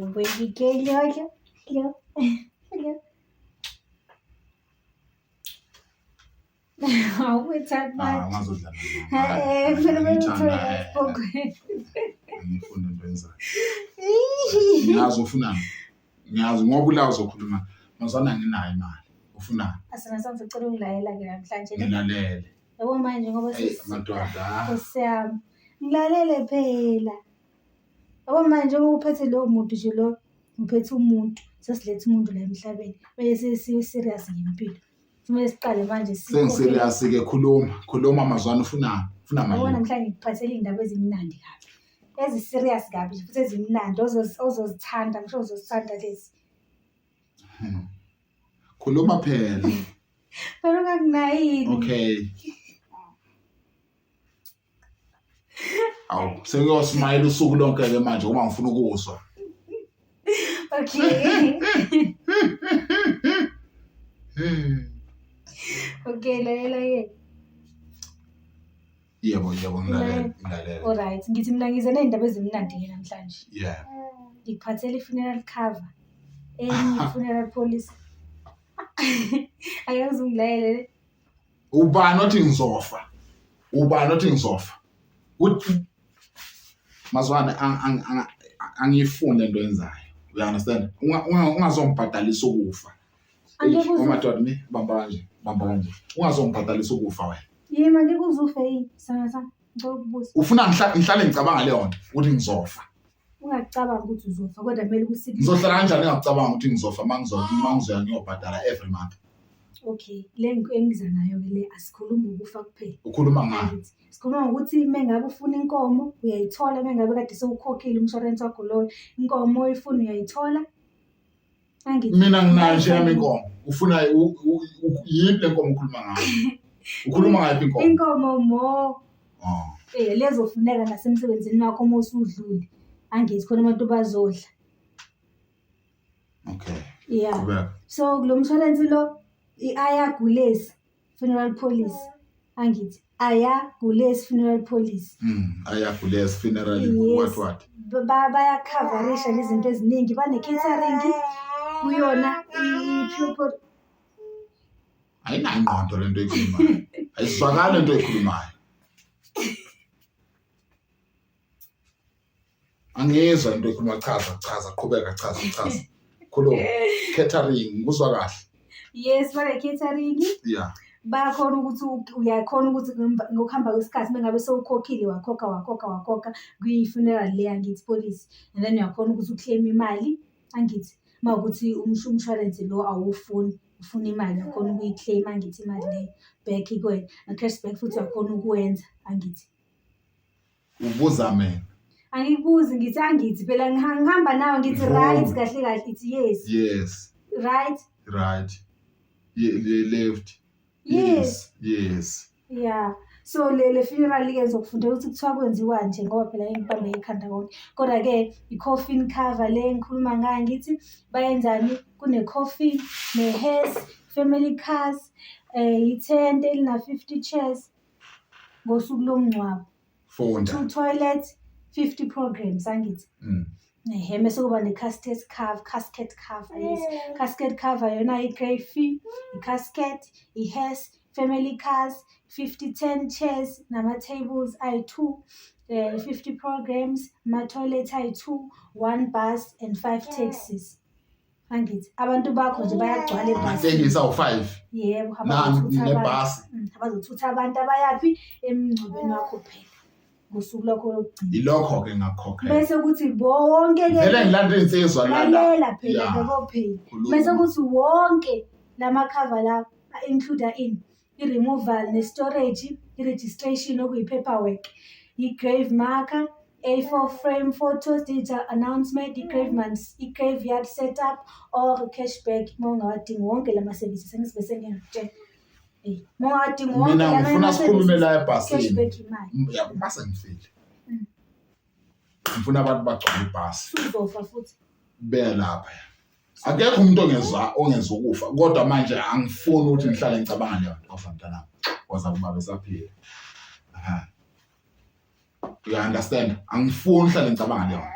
Hello baby girl, hello, hello, hello. Awuthandi Ah, manje. ungazodlala. Eh, kumele kumele uthole la esipokweni. Angifuni into enzayo. Ngiyazi ufunani. Ngiyazi ngoba ula uzokhuluma. Mazwana nginayo imali. Ufunani? Asina sami sicela ungilayela-ke namhlanje. Ngilalele. Yabo manje ngoba Hey, madoda. Nkosi yami. Ngilalele phela. Yabo manje njengoba uphethe lowo muntu nje lo, uphethe umuntu, sesiletha umuntu la emhlabeni. Kumele sibe serious ngempilo. Kumele siqale manje Sengiserious ke khuluma. Khuluma mazwana ufunani? Ufuna Yabo mali. namhlanje ngikuphathele iy'ndaba ezimnandi kabi. Ezi-serious kabi nje futhi ezimnandi ozozithanda, ngisho uzozithanda lezi. Khuluma phela. Phela ungakunayini. Okay. Awu, sengiyosmayela usuku lonke ke manje uma ngifuna ukuzwa. Okay. Okay, lalela ke. Yebo, yebo, ngilalela, ngilalela. Alright, ngithi mina ngize ney'ndaba ezimnandi ke namhlanje. Ngikuphathele i-funeral cover. Enye i-funeral policy. Ake uzungilayele. Ubani othi ngizofa? Ubani othi ngizofa? Uthi Mazwane angiyifuni lento yenzayo. You understand? Ungazongibhadalisa ukufa. Angeke uze Umadoda ne bamba kanje, bamba kanje. Ungazongibhadalisa ukufa wena. Yimi angeke uze ufe yini? Sana sana. Ngicela ukubuza. Ufuna ngihlale ngicabanga leyo nto ukuthi ngizofa. Ungacabangi ukuthi uzofa kodwa kumele ukuthi Ngizohlala kanjani ngingacabanga ukuthi ngizofa mangizoya ngiyobhadala every month. Okay, le engiza nayo ke le asikhulumi ngokufa kuphela. Ukhuluma ngani? Angithi sikhuluma ngokuthi mengabe ufuna inkomo uyayithola, mengabe kade sewukhokhile umshwarensi wakho loyo, inkomo oyifuna uyayithola. Angithi Mina nginayo nje yami inkomo. Ufuna yiphi le nkomo ukhuluma ngayo? Ukhuluma ngayiphi inkomo? Inkomo mo Oh. Lezofuneka nasemsebenzini wakho uma usudlule. Angithi khona abantu bazodla. Okay. Yeah. Qhubeka. So kulo mshwalensi lo i-Ayagulesi funeral policy. Angithi Ayagulesi funeral policy. Ayagulesi funeral Yes. what what? Bayakhavarisha izinto eziningi bane-catering kuyona i-pure Ayinayo ingqondo lento eyikhulumayo. Ayizwakali lento eyikhulumayo. Angiyizwa into ekhuluma chaza chaza qhubeka chaza chaza. Khuluma. Catering ngikuzwa kahle. Yes, bane-catering. Bayakhona ukuthi uyakhona ukuthi ngokuhamba kwesikhathi mengabe sewukhokhile wakhokha wakhokha wakhokha kwi-funeral le angithi policy and then uyakhona ukuthi u-claim imali angithi uma kuwukuthi umshwalense lo awuwufuni ufuna imali uyakhona ukuyi-claim angithi imali leyo back kuwena no-cash back futhi uyakhona ukuwenza angithi. Ubuza mina. Angikubuzi ngithi angithi phela ngihamba nawe ngithi right kahle kahle ithi yes. Yes. Right? Right. Left. Yes. Yes. Yeah. So le funeral ke ngizokufundela ukuthi kuthiwa kwenziwa nje ngoba phela ngibambe ikhanda konke. Kodwa ke i-coffin cover le engikhuluma ngayo ngithi bayenzani kune-coffin, ne-hearse, family cars, ithente elina-50 chairs ngosuku lomngcwabo. Funda. 2 toilets, 50 programs angithi. Ehhe mese kuba ne-casket cover, casket cover, yes. Casket cover yona i-grave fee, i-casket, i-hearse, family cars, 50 10 chairs nama-tables ayi-2, 50 programs, ama-toilet ayi-2, 1 bus and 5 taxis. Angithi abantu bakho nje bayagcwala ebhasini. Amatekisi awu-5. Yebo, Nani abazothutha abantu. nebhasi. Abazothutha abantu abayaphi emngcwabeni wakho phela ngosuku lwakho lokugcina. Yilokho ke ngakukhokhela. Bese kuthi bonke ke Vele ngilanda iy'nsizwa la la. lalela phela Ya. ke kophela. Khuluma. Bese kuthi wonke lama-cover lawa a-include in i-removal ne-storage, i-registration okuyi-paperwork, i-grave marker, A4 frame photos, digital announcement, i-graveyard setup or cashback uma ungawadingi wonke lama services angizibe sengiyakutshela. Eh, uma ungawadingi wonke Mina lama ngifuna sikhulume la ebhasini. Cashback imali. Yabo uma sengifile. Ngifuna abantu bagcwale ibhasi. Uzofa futhi. Beya lapha. Akekho umuntu ongezwa ongeza ukufa kodwa manje angifuni ukuthi ngihlale ngicabanga leyo nto. Ofa mntanami. Waza kuba besaphila. Aha. You understand? Angifuni uhlale ngicabanga leyo nto.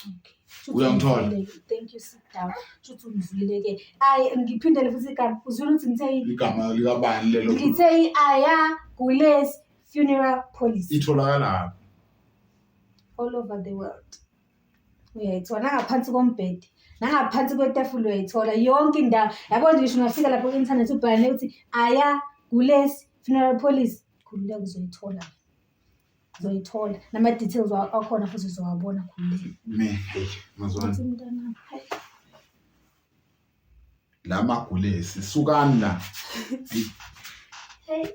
Okay. Shuthi Uyangithola? ungizwile-ke. Thank you, sit down. Shuthi ungizwile-ke. Ayi, ngiphindele futhi igama. Uzwile ukuthi ngithe yini? Igama likabani lelo? Ngithe i-Aya Gulesi Funeral Policy. Itholakala All over the world. Uyayithola nangaphansi kombhede, nangaphansi kwetafula uyayithola yonke indawo. Yabo nje ngisho ungafika lapho ku-inthanethi ubhale ukuthi Aya Gulesi Funeral Policy, khululeka uzoyithola. Uzoyithola. Nama-details akhona futhi uzowabona khululeka. Me, hey, mazwana. Uthi mntanami, hayi. La magulesi sukani la. Hey.